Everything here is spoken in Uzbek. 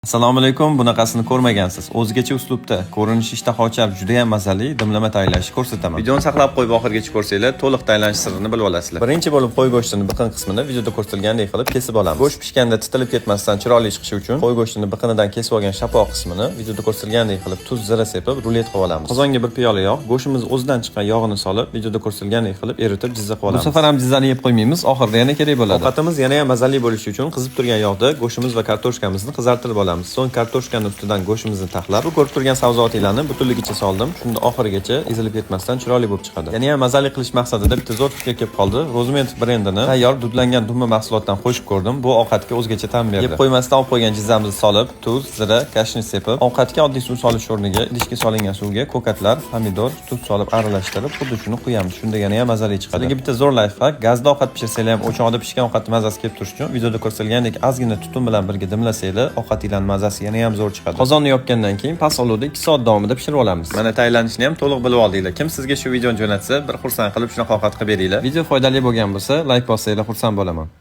Assalomu alaykum, bunaqasini ko'rmagansiz. O'zgacha uslubda, ko'rinishi ishtaha ochar, juda ham mazali dimlama tayyorlashni ko'rsataman. Videoni saqlab qo'yib oxirigacha ko'rsanglar, to'liq tayyorlanish sirrini bilib olasizlar. Birinchi bo'lib qo'y go'shtini biqin qismini videoda ko'rsatilgandek qilib kesib olamiz. Go'sht pishganda titilib ketmasdan chiroyli chiqishi uchun qo'y go'shtini biqinidan kesib olgan shapoq qismini videoda ko'rsatilgandek qilib tuz, zira sepib rulet qilib olamiz. Qozonga bir piyola yog', go'shtimiz o'zidan chiqqan yog'ini solib, videoda ko'rsatilgandek qilib eritib jizza qilib olamiz. Bu safar ham jizzani yeb qo'ymaymiz, oxirida yana kerak bo'ladi. Ovqatimiz yana ham mazali bo'lishi uchun qizib turgan yog'da go'shtimiz va kartoshkamizni qizartirib olamiz. So'ng kartoshkani ustidan go'shtimizni taxlab, bu ko'rib turgan sabzavotlarni butunligicha soldim. Shunda oxirigacha ezilib ketmasdan chiroyli bo'lib chiqadi. Yana ham mazali qilish maqsadida bitta zo'r fikr kelib qoldi. Rozment brendini tayyor dudlangan dumba mahsulotdan qo'shib ko'rdim. Bu ovqatga o'zgacha ta'm berdi. Yeb qo'ymasdan olib qo'ygan jizzamizni solib, tuz, zira, kashni sepib, ovqatga oddiy suv solish o'rniga idishga solingan suvga ko'katlar, pomidor, tuz solib aralashtirib, xuddi shuni quyamiz. Shunda yana ham mazali chiqadi. Sizlarga bitta zo'r лайфхак: gazda ovqat pishirsanglar ham o'choqda pishgan ovqatni mazasi kelib turishi uchun videoda ko'rsatilgandek ozgina tutun bilan birga dimlasanglar, ovqatinglarning mazasi yana ham zo'r chiqadi. Qozonni yopgandan keyin past olovda 2 soat davomida pishirib olamiz. Mana, tayyorlanishni ham to'liq bilib oldinglar. Kim sizga shu videoni jo'natsa, bir xursand qilib shunaqa ovqat qilib beringlar. Video foydali bo'lgan bo'lsa, layk bossanglar, xursand bo'laman.